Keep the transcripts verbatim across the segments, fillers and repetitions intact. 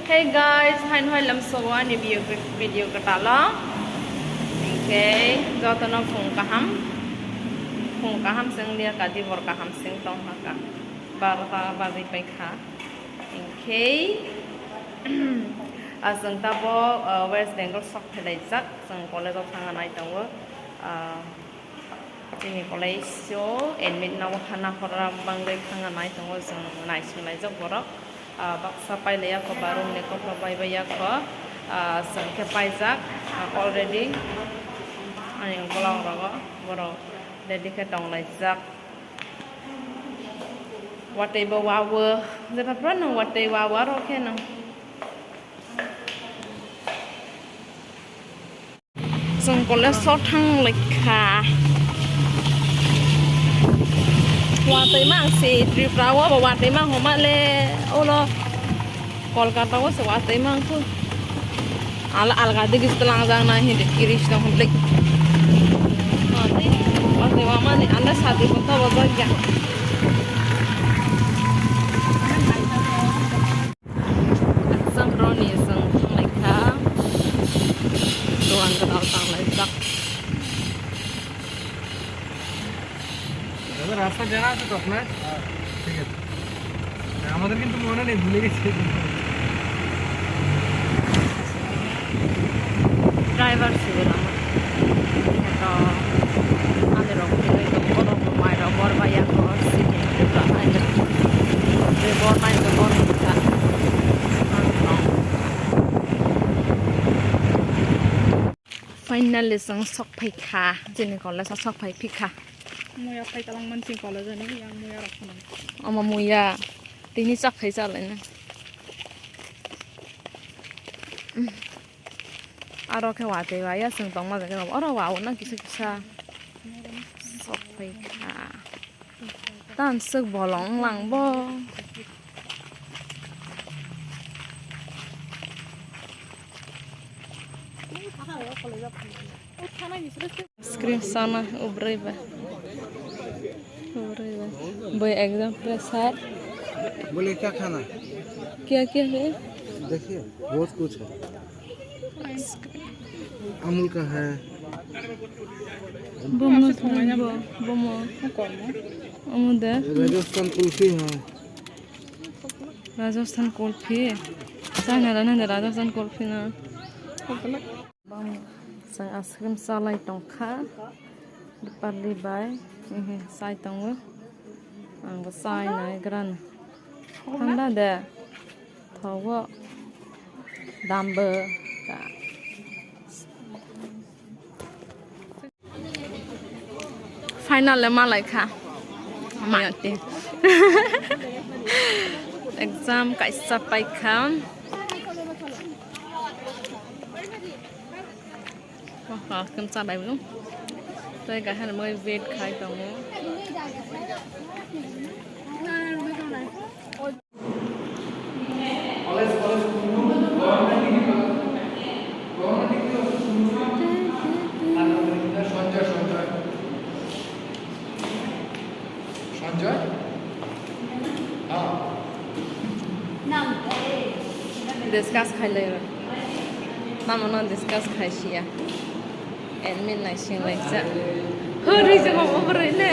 Hey guys, haino hai lamsogo ani video, video kwtalo. Hinkhe jotono phung kaham, phung kaham se wngya kha, dibor kaham se wng tong kha, barota bagwi pai kha. Hinkhe, ah, chwng tabok, ah, West Bengal sok phelaijak, chwng college o thangna nai tongo. Ah, Chini college o admit no wngkha, nakhorra bangwi thangna nai tongo, chwng naising laijak borok. Ah, baksa pailaiya kho, ba room ni kokno bai baiya kho. Ah, chwng khe paijak, ah, already. Ani ukolog rogo borok ready khe tong laijak. Watwi bo wawo, jepha phano watwi wawo aro khe no. Chwng college o thang lai kha. Watwi mang se Tripura o bo watwi mang homa le ulo Kolkata o se watwi mang khu. Al alga digi tlang jang na hindi kiris tong hum lek. Watwi watwi mang mani anda sadi ko to bo jagya. Exam roni chwng thanglaikha. Dogan kwtal tanglaijak. দাদা, রাস্তা জানা আছে তো আপনার? ঠিক আছে। আমাদের কিন্তু মনে নেই, ভুলে গেছি। Driver sibora. Ito, ani rok philai tong, borok bo mai rok bor bai ya ko, sini trip la nai. Bor nai ko, bor nai ko. Finally, chwng sok phai kha, chini college o sok phai phi kha. Muya phai talang man chini college ni, yang muya rok phano. Omo muya, tini chak phai chalai na. Aro khe watwi waya chwng tongma jaga rok. Oro wa o na kisa kisa. Sok phai kha. Tan swk bolong wnglang bo. Ice cream sana ubrui ba. Ubrui ba. Boi exam pressure. बोले क्या खाना? क्या क्या है? देखिए, बहुत कुछ है। Ice cream. अमूल का है। Bomo, bomo. Omo de. Rajasthan कुल्फी है। Rajasthan kulfi. China da nang Rajasthan kulfi na. Bang, chwng ice cream chalai tongkha. Rupali bai, ehe, chai tongo. Ang bo chai nai gran. Thanda de. Thogo. Dambo. Final le malai kha. Mayati. Exam kaisa pai kha. Wah, kemsa bai bo. Tei kahar moi wait khai tongo. Discuss khai lai. Mama no discuss khai siya. Admin naising laijak. Hori se mama oborai le.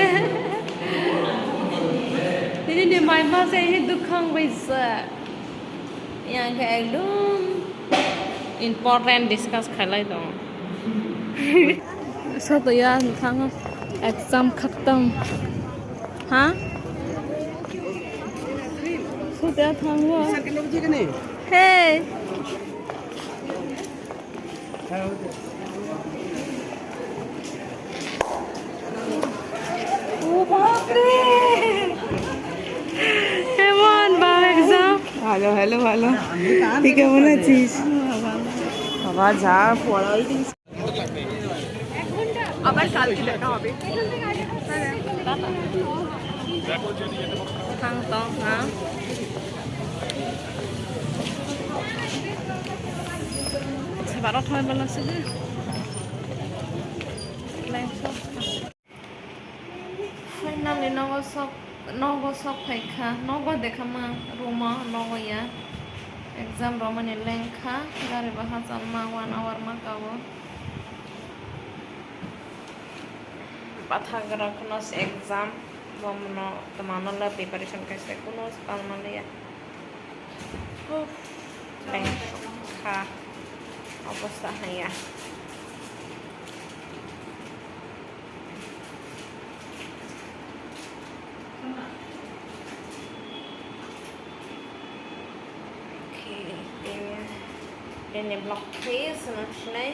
Tini ni mai ma se he dukhang bai sa. Yang ke ekdom important discuss khai lai tong. Soto ya thango exam khatam. Ha? Soto ya thango. Hey. ও বাপরে! কেমন বা এক্সাম? ভালো, ভালো, ভালো। তুই কেমন আছিস? বাবা, যা পড়া হয়েছে। আবার কালকে দেখা হবে। Thang tong ha. Sebar o thoi bala sidi. Finally nogo sok, nogo sok phai kha, nogo dekha ma, room o nogo ya. Exam romani lengkha, gari bahai chalma one hour ma kao. Pathagra kheno se exam, bomono twmano le preparation kaisa kuno palma liya. Huh, lengkha, obostha haya. Okay, ini, ini vlog khe swnam sinai.